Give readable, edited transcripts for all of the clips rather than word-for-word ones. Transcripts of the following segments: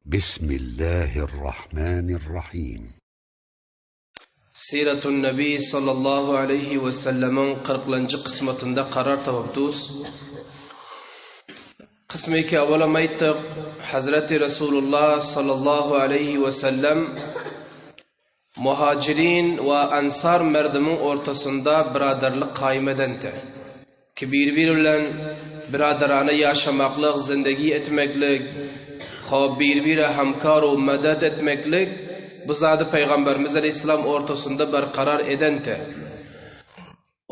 Bismillahirrahmanirrahim. Siratun Nebi sallallahu aleýhi we sellemiň kyrklanjy kysmatynda karar tapyp dus. Kysmy ki awalam aýtdyk, Hazreti Resulullah sallallahu aleýhi we sellem Muhajirin we Ansar merdimiň ortasynda byradarlyk kaýym edente. Ki bir-biri bilen byradarana ýaşamaklyk, zindegi etmeklik, hop bir-bire hamkar u medet etmeklik bu zady Pygamberimiz aleýhissalam ortasynda berkarar edente.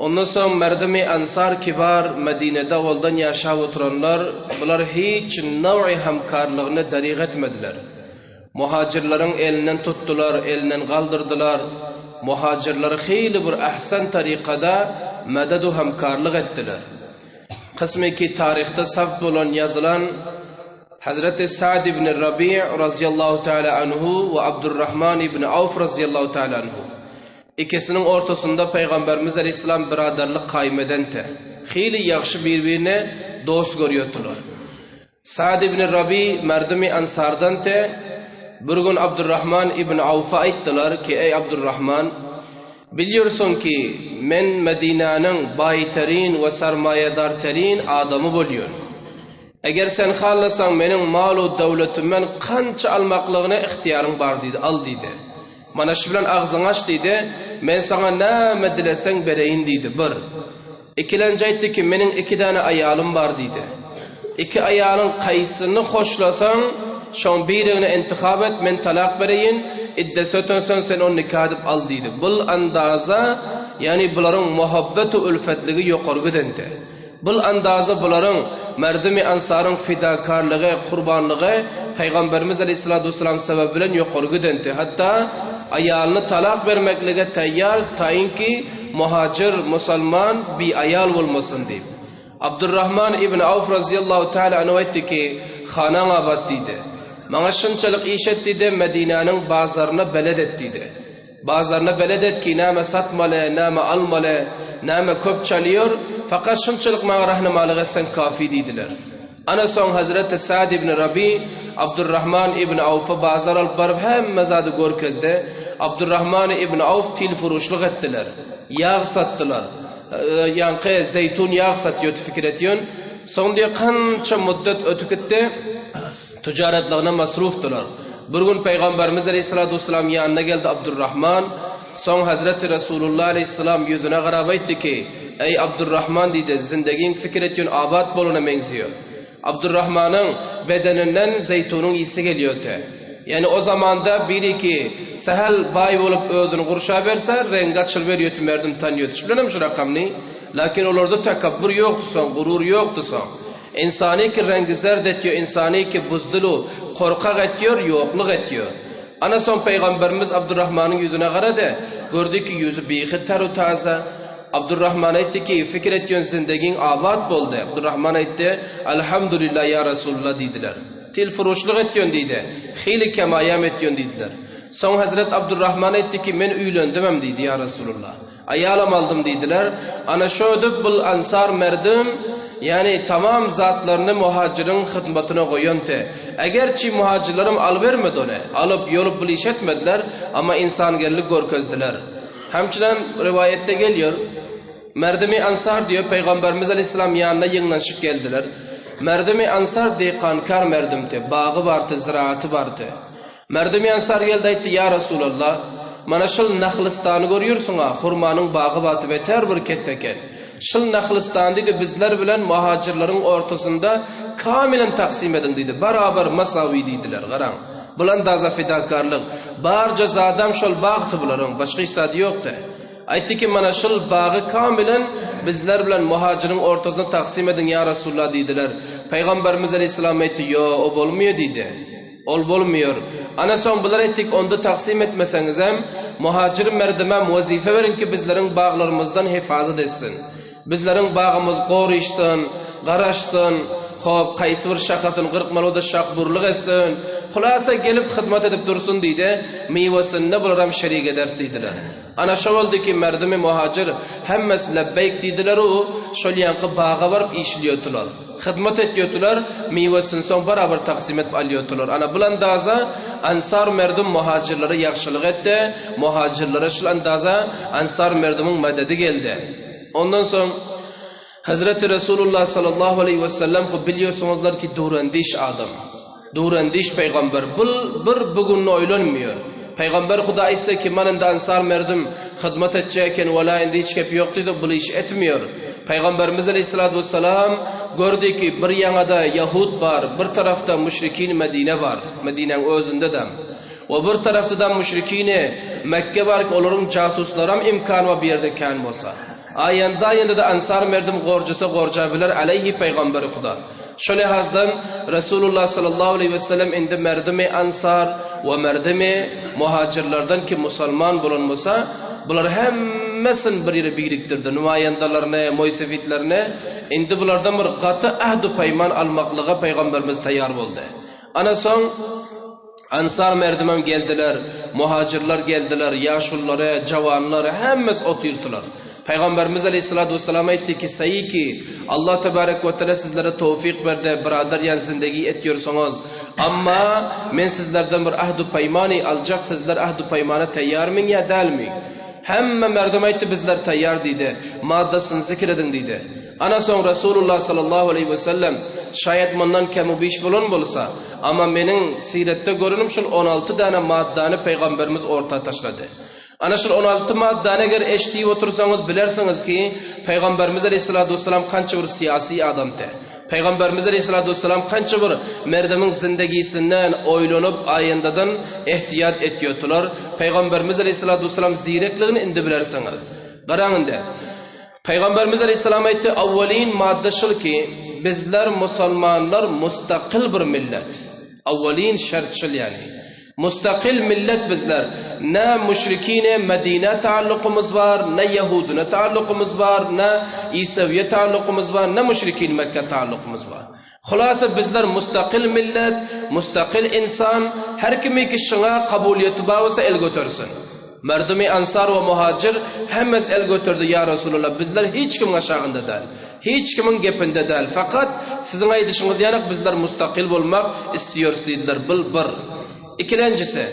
Ondan soň merdimi Ansar kibar Medinede owaldan ýaşap oturanlar bular hiç naw'i hamkarlygyny daryg etmediler. Muhajirleriň elinden tutdular, elinden galdyrdylar. Muhajirlere hili bir ahsan tarykada medet u hamkarlyk etdiler. Kysmy ki taryhda sabt bolan ýazylan Hazreti Sa'd ibn Rabi' razyýallahu taala anhu we Abdurrahman ibn Awf razyýallahu taala anhu ikisiniň ortasynda Pygamberimiz aleýhissalam byradarlyk kaýym edente hili ýagşy bir-birine dost görýärdiler. Sa'd ibn Rabi merdumy Ansardan te, bir gün Abdurrahman ibn Awfa aýtdylar ki, Eý Abdurrahman, bilýärsiň ki, men Medinäniň baýterin we sarmaýadarterin adamy bolýan. Eger sen halasaň meniň mal-u döwletimden kança almaklygyna ygtyýaryň bar diýdi, al diýdi. Mana şu bilen agzyňy aç diýdi, men saňa näme dileseň bereýin diýdi, bir. Ikilenji aýtdy ki, meniň iki däne aýalym bar diýdi. Iki aýalyň kaýsyny hoşlasaň, şoň birigini intihap et, men talak bereýin, iddesi ötensoň sen ony nika edip al diýdi. Bul andaza, ýagny bularyň muhabbet-u ülfetligi ýokary gidende. Bul andaza bularyň, merdimi ansaryň fidakarlygy, kurbanlygy Pygamberimiz aleýhissalatu wessalam sebebi bilen ýokary gidende. Hatda aýalyny talak bermeklige taýýar, taýynki, Muhajir, musalman, bi aýal bolmasyn diýip. Abdurrahman ibn Awf razyýallahu taala anhu aýtdy ki, Hanaň abat diýdi. Maňa şunçalyk iş et diýdi, Medinäniň bazaryna belet et diýdi. Bazaryna belet et ki, näme satmaly, näme almaly, näme köp çalýar, fakat şunçalyk maňa rahnamalyk etseň kafi diýdiler. Ana soň Hazreti Sa'd ibn Rabi Abdurrahman ibn Awfa bazar alyp baryp hemme zady görkezdi. Abdurrahman ibn Awf tilfuruşlyk etdiler. Ýag satdylar. Ýaňky zeýtun ýag satýardy fikir etýän. Soň diýe kança muddet ötüp gitdi. Tijaretligine masrufdylar. Bir gün Pygamberimiz aleýhissalatu wessalam ýanyna geldi Abdurrahman. Soň Hazreti Resulullah aleýhissalam ýüzüne garap aýtdy ki, Eý Abdurrahman diýdi, zindegiň fikir etýän abat bolana meňzeýär. Abdurrahmanyň bedeninden zeýtunyň ysy gelýärdi. Ýagny o zamanda biri ki sähel baý bolup özüni gurşaberse, reňgi açylyberýärdi, merdim tanýardy. Şu bilenem şu rakamny. Lakin olarda tekabbur ýokdy soň, gurur ýokdy soň. Ynsany ki reňgi zerd etýär, ynsany ki buzdyl-u korkak etýär, ýokluk etýär. Ana soň Pygamberimiz Abdurrahmanyň ýüzüne garady, gördi ki ýüzi bihi ter-u taza. Abdurrahman aýtdy ki, fikir etýän zindegiň abat boldy. Abdurrahman aýtdy, Alhamdulillah ýa Resulullah diýdiler. Tilfuruşlyk etýän diýdi, hili kemaýam etýän diýdiler. Soň Hezret Abdurrahman aýtdy ki, men öýlendimem diýdi ýa Resulullah. Aýalam aldym diýdiler. Ana şödüp bul ansar merdim, ýagny tamam zatlaryny muhajiriň hyzmatyna goýanty. Egerçi muhajirlerem alybermedi ony. Alyp, ýolup bul iş etmediler, amma ynsangerlik görkezdiler. Hemçinem riwaýatda gelýär, Merdimi ansar diýip Pygamberimiz aleýhissalam ýanyna ýygnanyşyp geldiler. Merdimi ansar deýkankar merdimdi, bagy bardy, ziraaty bardy. Merdimi ensar geldi aýtdy, Ýa Resulallah, mana şul nahlystany görýürsiň-a, hurmanyň bagy baty beter bir ketde eken. Şul nahlystany diýdi, bizler bilen muhajirleriň ortasynda kamilen taksym ediň diýdi. Barabar, masawi diýdiler. Garaň, bul andaza fidakarlyk. Barja zadam şol bagty bularyň, başga hiç zady ýokdy. Aýtdy ki, mana şul bagy kamilen bizler bilen muhajiriň ortasynda taksym ediň, ýa Resulallah diýdiler. Pygamberimiz aleýhissalam aýtdy, Ýo, o bolmaýar diýdi. Ol bolmaýar. Ana soň bular aýtdyk, onda taksym etmeseňizem, muhajir merdimem wezipe beriň ki, bizleriň baglarymyzdan hefazat etsin. Bizleriň bagymyz goryşsyn, garaşsyn, hop, kaýsy bir şahasyny gyrkmaly bolsa şahburlyk etsin. Hulasa gelip hyzmat edip dursun diýdi, miwesinde bularam şerik ederis diýdiler. Ana şo boldy ki, merdimi muhajir hemmesi lebbeýk diýdiler-u, şol ýaňky baga baryp işliýotylar. Hyzmat etýärdiler, miwesini soň barabar taksim edip alýardylar. Ana bul andaza Ansar merdum muhajirlere ýagşylyk etdi, muhajirlere şul andaza Ansar merdumyň mededi geldi. Ondan soň Hezreti Resulullah sallallahu aleýhi we sellem hop bilýärsiňizler ki durandiş adam. Durandiş pygamber. Bul bir bu günde oýlanmýar. Pygamber Huda aýtsa ki man indi Ansar merdim hyzmat etjek eken wala indi hiç gep ýok diýdi bul iş etmýär. Pygamberimiz aleýhissalatu wessalam gördi ki bir ýaňada ýahud bar, bir tarafda müşrikin Medine bar, Medinäň özünde-de. We bir tarafda-da müşrikini Mekke bar ki olaryň jasuslaram imkany bar bu ýerde kän bolsa. Aýanda-aýanda-da Ansar merdim gorjasa gorja biler aleýhi pygamberi Huda. Şo lihazdan Resulullah sallallahu aleýhi we sellem indi merdimi Ansar we merdimi Muhajirlerden ki musalman bolan bolsa, bular hemmesin bir ýere birikdirdi, numaýandalaryny, moýsefitlerini, indi bulardan bir gaty ähd-u peýman almaklyga pygamberimiz taýýar boldy. Ana soň Ansar merdimem geldiler, muhajirler geldiler, ýaşululary, jawanlary hemmesi otyrdylar. Pygamberimiz aleýhissalatu wessalam aýtdy ki, Saýy ki, Allah tebarek we teala sizlere towfyk berdi, biradar ýan zindegi etýorsuňyz. Amma men sizlerden bir ahdu peýmany aljak, sizler ahdu peýmana taýýarmyň ýa dälmi? Hemme merdim aýtdy, bizler taýýar diýdi. Maddasyny zikr ediň diýdi. Ana soň Resulullah sallallahu aleýhi we sellem, şaýat mundan kemu-biş bolan bolsa, amma meniň siretde görenim şul 16 däne maddany pygamberimiz orta taşlady. Ana şul 16 maddany eger eşdip otursaňyz bilersiňiz ki, pygamberimiz aleýhissalatu wessalam kança bir syýasy adamdy. Pygamberimiz aleýhissalatu wessalam kança bir merdemiň zindegisinden oýlanyp aýyndadan ehtiyat etýärdiler. Pygamberimiz aleýhissalatu wessalam zirekligini indi bilersiňiz. Garaň indi. Pygamberimiz aleýhissalam aýtdy, Awwalin madda şul ki, bizler musulmanlar mustakyl bir millet. Awwalin şert şul ýagny. Mustakyl millet bizler. Ne müşrikine Medine taallukymyz bar, ne ýehudine taallukymyz bar, ne Isawiýe taallukymyz bar, ne müşrikin Mekke taallukymyz bar. Hulasa bizler mustakyl millet, mustakyl insan, her kimiki şuňa kabulyýeti bar bolsa el götersin. Merdumy Ansar we Muhajir hemmesi el göterdi, Ýa Resulallah, bizler hiç kimiň aşagynda däl. Hiç kimiň gepinde däl. Fakat siziň aýdyşyňyz ýalyk bizler mustakyl bolmak istiýorys diýdiler. Bul bir. Ikilenjisi,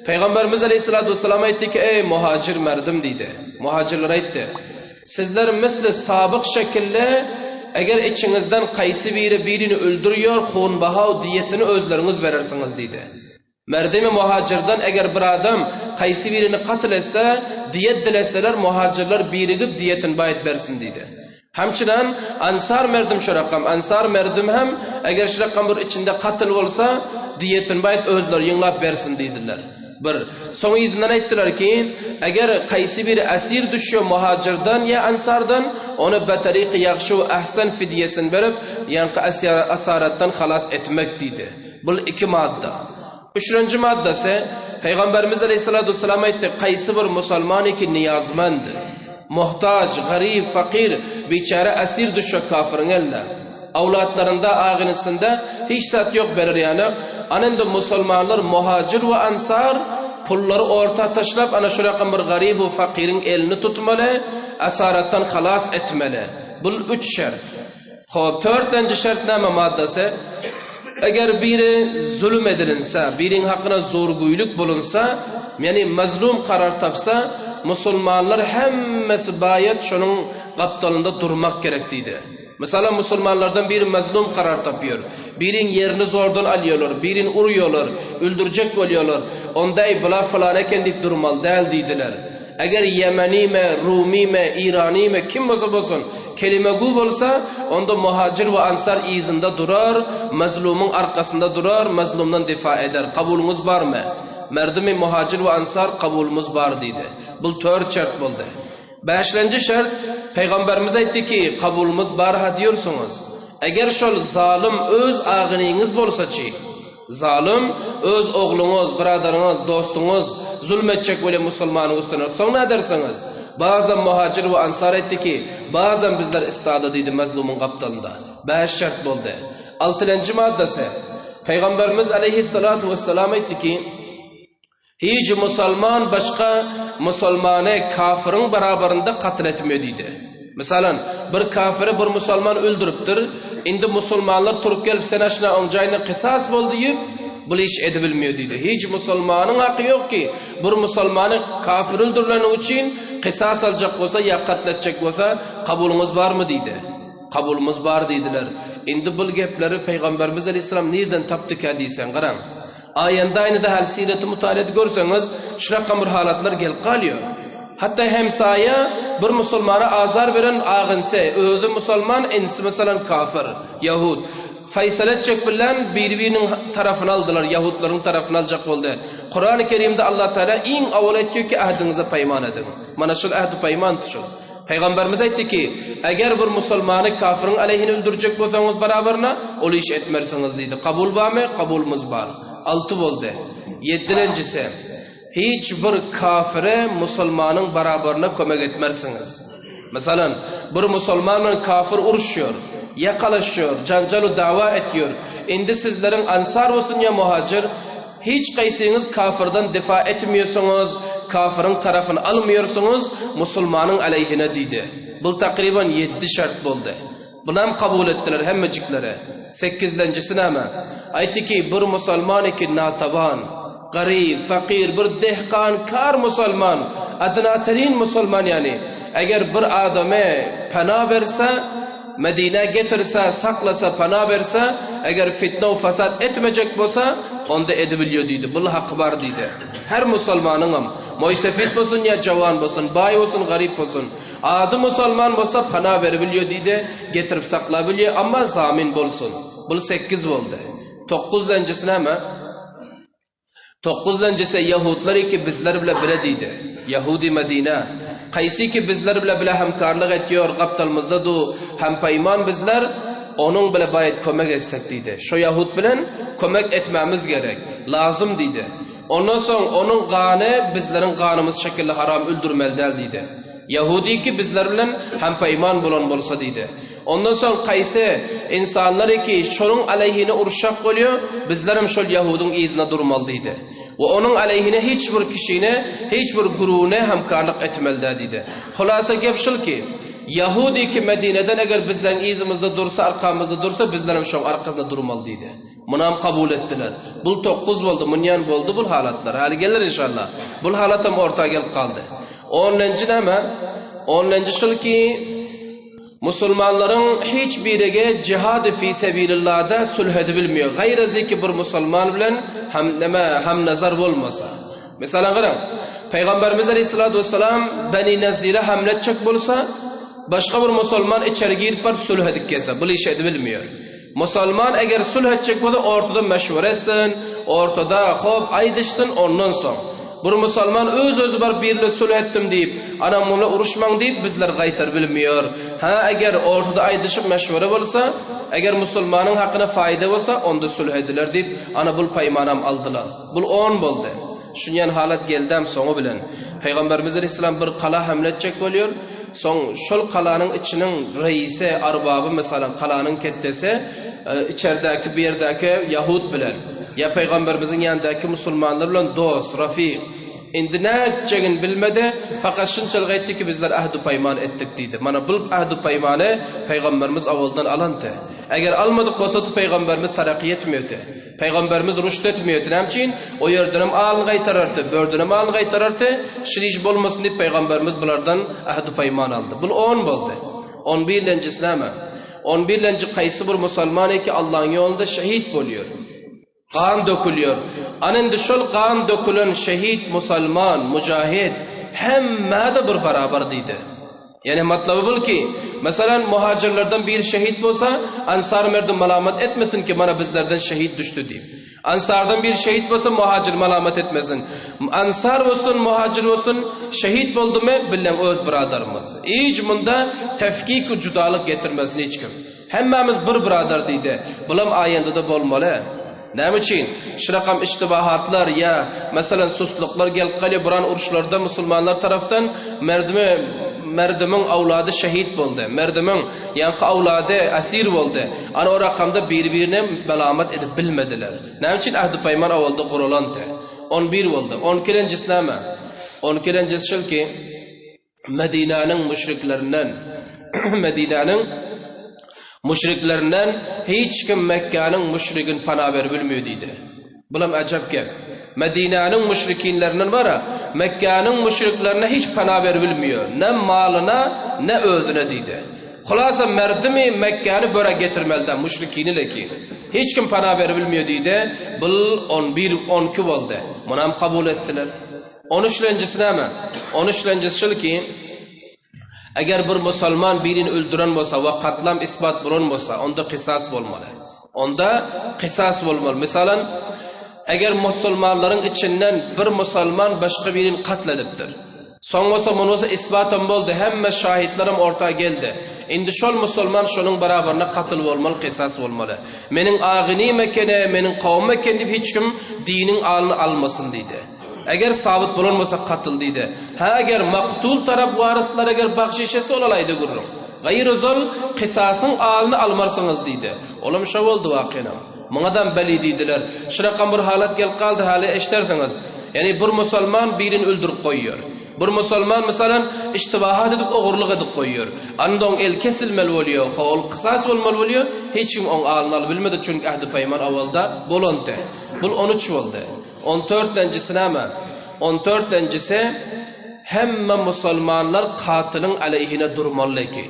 Pygamberimiz aleýhissalatu wessalam aýtdy ki, Eý, muhajir merdim diýdi. Muhajirlere aýtdy. Sizler misli sabyk şekilde eger içiňizden kaýsy biri birini öldürýär, hunbahaw diýetini özleriňiz berersiňiz diýdi. Merdemi muhajirden eger bir adam kaýsy birini katl etse, diýet dileseler, muhajirler birigip diýetini baýat bersin diýdi. Hemçinan ansar merdim şu rakam, ansar merdim hem eger şu rakam bir içinde katl bolsa, diýetini baýat özleri ýygnap bersin diýdiler. Bir. Soň yzyndan aýtdylar ki, eger kaýsy biri esir düşýär muhajirden ýa ansardan, ony betariky ýagşy we ahsan fidýesini berip, ýaňky asaratdan halas etmek diýdi. Bul iki madda. Üçünji maddasy, Pygamberimiz aleýhissalatu wessalam aýtdy, Kaýsy bir musulman ki nyýazmend, muhtaç, garyp, fakyr, biçäre esir düşse kafyryň eline, awlatlarynda, agynisinde hiç zat ýok berer ýaly, ana indi musulmanlar muhajir we ansar pullary orta taşlap ana şu rakam bir garyp we fakyryň elini tutmaly, asaratdan halas etmeli. Bul üç şert. Hop, törtlenji şertnama maddasy, Eger biri zulum edilinse, biriň hakyna zorgüýlük bolunsa, ýagny mazlum karar tapsa, musulmanlar hemmesi baýat şonuň gapdalynda durmak gerek diýdi. Mysalan, musulmanlardan biri mazlum karar tapýar, biriň ýerini zordan alýarlar, birini urýarlar, öldürjek bolýarlar, onda eý, bular fylan eken diýip durmaly däl diýdiler. Eger ýemenimi, rumymy, iranymy, kim bolsa bolsun, kelimegü bolsa, onda muhajir we ansar yzynda durar, mazlumyň arkasynda durar, mazlumdan difa eder. Kabulyňyz barmy? Merdumi muhajir we ansar kabulymyz bar diýdi. Bul tört şert boldy. Bäşlenji şert, Pygamberimiz aýtdy ki, kabulymyz bar-ha diýorsuňyz. Eger şol zalym öz agynyňyz bolsaçy? Zalym, öz ogluňyz, byradaryňyz, dostuňyz zulm etjek bolýar musulmanyň üstüne, soň nädersiňiz? Bazam muhajir we ansar aýtdy ki, bazam bizler istada diýdi mazlumyň gapdalynda. Bäş şert boldy. Altylenji maddasy, Pygamberimiz aleýhissalatu wessalam aýtdy ki, Hiç musulman başga musulmany kafyryň barabarynda katl etme diýdi. Mesalan, bir kafiri bir musulman öldüripdir, indi musulmanlar turup gelip sen aşna oň jaýyna kysas bol diýip, bul iş edibilmiýär diýdi. Hiç musulmanyň haky ýok ki, bir musulmany kafir öldürileni üçin kysas aljak bolsa ýa katl etjek bolsa, kabulyňyz barmy diýdi. Kabulymyz bar diýdiler. Indi bul gepleri Pygamberimiz aleýhissalam nirden tapdyka diýseň, garaň. Aýanda aýnada hal sireti mutalaat görseňiz, şu rakam bir halatlar gelip galýar. Hatda hemsaýa bir musulmana azar beren agynse, özi musulman, inisi mesalan kafir, ýahud. Faýsal etjek bilen biri-biriniň tarapyny aldylar, ýahudlaryň tarapyny aljak boldy. Kurany Kerimde Allah Taala iň awal aýtýar ki, ähdiňize paýman ediň. Mana şul ähdi paýmandy şul. Pygamberimiz aýtdy ki, Eger bir musulmany kafiriň aleýhine öldürjek bolsaňyz barabaryna, ol iş etmersiňiz diýdi. Kabul barmy? Kabulymyz bar. Alty boldy. Ýedilenjisi, Hiç bir kafire musulmanyň barabaryna kömek etmersiňiz. Mesalan, bir musulman bilen kafir uruşýar, ýakalaşýar, janjal-u dawa etýär. Indi sizleriň ansar bolsun ýa muhajir, Hiç kaýsyňyz kafyrdan difa etmeýärsiňiz, kafyryň tarapyny almaýarsyňyz, musulmanyň aleýhine diýdi. Bul takryban ýeddi şert boldy. Bunam kabul etdiler hemmejikleri. Sekizlenjisi näme? Aýtdy ki, bir musulman ki nataban, garyp, fakir, bir dehkan, kar musulman, adnaterin musulman ýani, eger bir adamy pena berse, Medinä getirse, saklasa, pana berse, eger fitne u fasat etmejek bolsa, onda edibilýär diýdi. Bul haky bar diýdi. Her musulmanyňam, moýsefit bolsun ýa jawan bolsun, baý bolsun, garyp bolsun, ady musulman bolsa pana beribilýär diýdi, getirip saklabilýär, amma zamin bolsun. Bul sekiz boldy. Tokuzlenjisi näme? Tokuzlenjisi ýahudlar ki bizler bile bile diýdi. Ýahudi Medine. Kaýsy ki bizler bile bile hemkarlyk etýor, gapdalymyzda du, hempaýman bizler, onuň bile baýat kömek etsek diýdi. Şo ýahud bilen kömek etmämiz gerek, lazym diýdi. Ondan soň onuň gany bizleriň ganymyz şekilli haram öldürmeli däl diýdi. Ýahudi ki bizler bilen hempaýman bolan bolsa diýdi. Ondan soň kaýsy ynsanlar ki şonuň aleýhine uruşjak bolýa, bizlerem şol ýahudyň yzyna durmaly diýdi. We onuň aleýhine hiç bir kişine, hiç bir gurune hemkarlyk etmeli däl diýdi. Hulasa gep şul ki, ýahudy ki Medineden eger bizleň yzymyzda dursa, arkamyzda dursa, bizlerem şoň arkasynda durmaly diýdi. Munam kabul etdiler. Bul tokguz boldy, munýan boldy bul halatlar. Häli geler inşallah. Bul halatam orta gelip galdy. Onlenji näme? Onlenji şul ki, Musulmanlaryň hiç birege jihady fi sebilillahda sulh edibilmiýär. Gaýrazy ki bir musulman bilen hem näme hem nazar bolmasa. Mesalan garaň. Pygamberimiz aleyhissalatu vesselam Beni Nazire hamle etjek bolsa, başga bir musulman içeri girip baryp sulh edip gelse, bul iş edibilmiýär. Musulman eger sulh etjek bolsa ortada meşwere etsin, ortada hop aýdyşsyn ondan soň. Bir musulman öz-özi baryp birine sulh etdim diýip, ana muny uruşmaň diýip bizler gaýtar bilmiýor. Hä eger ortada aýdyşyp meşwere bolsa, eger musulmanyň hakyna faýda bolsa onda sulh ediler diýip ana bul paýmanam aldylar. Bul on boldy. Şunýan halat geldäm soňy bilen. Pygamberimiz aleyhisselam bir gala hamle etjek bolýar. Soň şol galanyň içiniň reisi, arbaby mesalan galanyň ketdesi içerdäki bu ýerdäki ýahud bilen ýa pygamberimiziň ýanyndaky musulmanlar bilen dost, rafik. Indi nätjegini bilmedi, fakat şunçalyk aýtdy ki bizler ähdu-paýman etdik diýdi. Mana bul ähdu-paýmany pygamberimiz owaldan alandy. Eger almadyk bolsady pygamberimiz taraky ýetmewdi. Pygamberimiz rüşt etmeýärdi. Näme üçin? O ýerdenem alyny gaýtarardy, bu ýerdenem alyny gaýtarardy. Şir iş bolmasyn diýip pygamberimiz bulardan ähdi-peýman aldy. Bul on boldy. On birlenjisi näme? On birlenji kaýsy bir musulman ki Allahyň ýolunda şehit bolýar. Gan dökülýär. Ana indi şol gan dökülen şehit musulman, mujahid hemmä-de bir barabar diýdi. Ýene matlaby bul ki, meselem, muhajirlerden biri şehit bolsa, ansar merdi malamat etmesin ki, mana bizlerden şehit düşdi diýip. Ansardan biri şehit bolsa, muhajir malamat etmesin. Ansar bolsun, muhajir bolsun, şehit boldumy, bilen öz byradarymyz. Hiç munda tefkik we judalyk getirmesin hiç kim. Hemmämiz bir byradar diýdi. Bulam aýendede bolmaly. Näme üçin? Şu rakam iştibahatlar ýa, meselem, susluklar gelip galýar, buran uruşlarda musulmanlar tarapdan merdimi, merdimiň awlady şehit boldy, merdimiň ýaňky awlady esir boldy. Ana o rakamda biri-birine melamat edip bilmediler. Näme üçin ähdi-peýman owalda guralandy? On bir boldy. On ikilenjisi näme? On ikilenjisi şul ki, Medinäniň müşriklerinden. Medinäniň müşriklerinden hiç kim Mekgäniň müşrigini pana berip bilmiýär diýdi. Bulam ajap gep. Medinäniň müşrikinlerinden bara, Mekgäniň müşriklerine hiç pana berip bilmiýär. Ne malyna, ne özüne diýdi. Hulasa merdimi Mekgäni böre getirmeli-dä, müşrikini lekin. Hiç kim pana berip bilmiýär diýdi. Bul on bir, on iki boldy. Munam kabul etdiler. On üçlenjisi näme? On üçlenjisi şul ki, eger bir musulman birini öldüren bolsa we katlam isbat bolan bolsa, onda kysas bolmaly. Onda kysas bolmaly. Mesalan, eger musulmanlaryň içinden bir musulman başga birini katl edipdir. Soň bolsa muny bolsa isbatam boldy, hemme şahitlerem orta geldi. Indi şol musulman şonuň barabarynda katyl bolmaly, kysas bolmaly. Meniň agynym ekeni, meniň kowumym eken diýip hiç kim diniň alyny almasyn diýdi. Eger sabyt bolan bolsa katyl diýdi. Hä eger maktul tarap waryslar eger bagşyş etse ol alaýdy gürrüň. Gaýry zol kysasyň alyny almarsyňyz diýdi. Olam şo boldy wakynam. Muňadam beli diýdiler. Şurakam bir halat gelip galdy hali eşdersiňiz. Ýagny bir musulman birini öldürip goýýar. Bir musulman mysalan iştibahat edip ogurlyk edip goýýar. Anda oň eli kesilmeli bolýar. Ho ol kysas bolmaly bolýar. Hiç kim oň alyny alyp bilmedi çünki ähdi peýman owalda bolandy. Bul on üç boldy. On dörtlenjisi näme? On dörtlenjisi hemme musulmanlar katylyň aleýhine durmaly ki.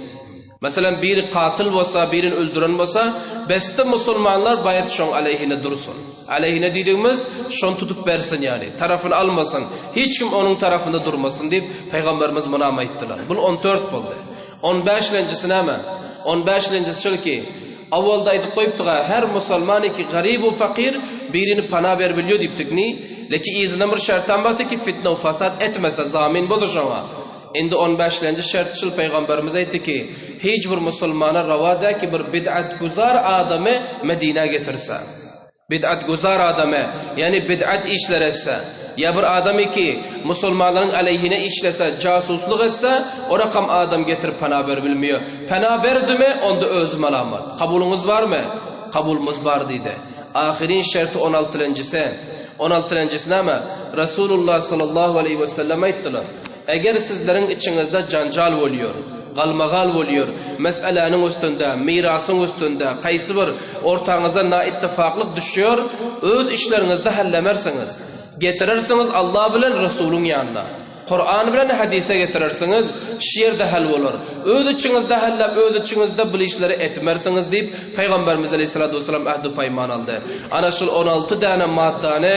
Meselem biri katyl bolsa, birini öldüren bolsa, beste musulmanlar baýat şoň aleýhine dursun. Aleýhine diýdigimiz şony tutup bersin ýaly, tarapyny almasyn, hiç kim onuň tarapynda durmasyn diýip Pygamberimiz munam aýtdylar. Bul on dört boldy. On bäşlenjisi näme? On bäşlenjisi şol ki, Owalda aýdyp goýupdyk-a, her musulman ki garyb-u fakyr birini pana berip bilýär diýipdik ni? Leki yzyndan bir şertam bardy ki, fitne-u fasat etmese, zamin bolsa şoňa. Indi on bäşlenji şerti şul Pygamberimiz aýtdy ki, hiç bir musulmana rawa däl ki bir bid'atguzar adamy Medinä getirse. Bid'atguzar adamy, ýagny bid'at işler etse, ýa bir adamy ki, musulmanlaryň aleýhine işlese, jasuslyk etse, o rakam adam getirip pana berip bilmeýär. Pena berdimi, onda özi malamat. Kabulyňyz barmy? Kabulymyz bar diýdi. Ahyryn şerti on altylenjisi. On altylenjisi näme? Resulullah sallallahu aleýhi wesellem aýtdylar. Eger sizleriň içiňizde janjal bolýar, galmagal bolýar, mes'eläniň üstünde, mirasyň üstünde, kaýsy bir ortaňyza naittifaklyk düşýär, öz işleriňizde hallemersiňiz. Getirersiňiz Allah bilen Resulyň ýanyna. Kuran bilen hadise getirersiňiz, şu ýerde hal bolar. Öz içiňizde halläp, öz içiňizde bul işleri etmersiňiz diýip, Pygamberimiz aleýhissalatu wessalam ähdi-paýman aldy. Ana şul 16 däne maddany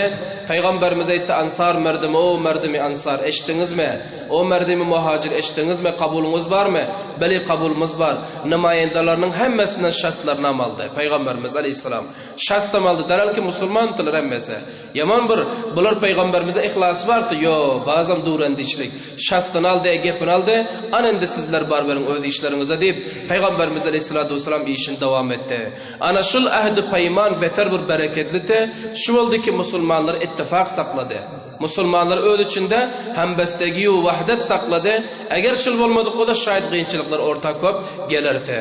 Pygamberimiz aýtdy, Ansar merdimi, o merdimi ansar, eşitdiňizmi? O merdimi muhajir, eşitdiňizmi? Kabulyňyz barmy? Beli, kabulymyz bar. Namaýendalarynyň hemmesinden şastlarynam aldy. Pygamberimiz aleýhissalam şastam aldy. Derhal ki musulmandylar hemmesi. Ýaman bir, bular pygamberimize yhlasy bardy, ýo, bazam durendişlik. Şastyny aldy, gepini aldy, ana indi sizler baryberiň öz işleriňize diýip, pygamberimiz aleýhissalatu wessalam işini dowam etdi. Ana şul ähdi-peýman beter bir bereketlidi, şu boldy ki musulmanlar ittifak saklady. Musulmanlar öz içinde hembestegi-ýu wahdet saklady, eger şul bolmadyk bolsa şaýat gynçylyklar orta köp gelerdi.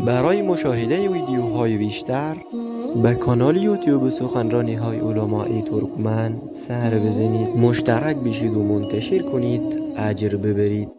برای مشاهده ویدیوهای بیشتر به کانال یوتیوب سخنرانی های علمای ترکمن سر بزنید مشترک بشید و منتشر کنید اجر ببرید.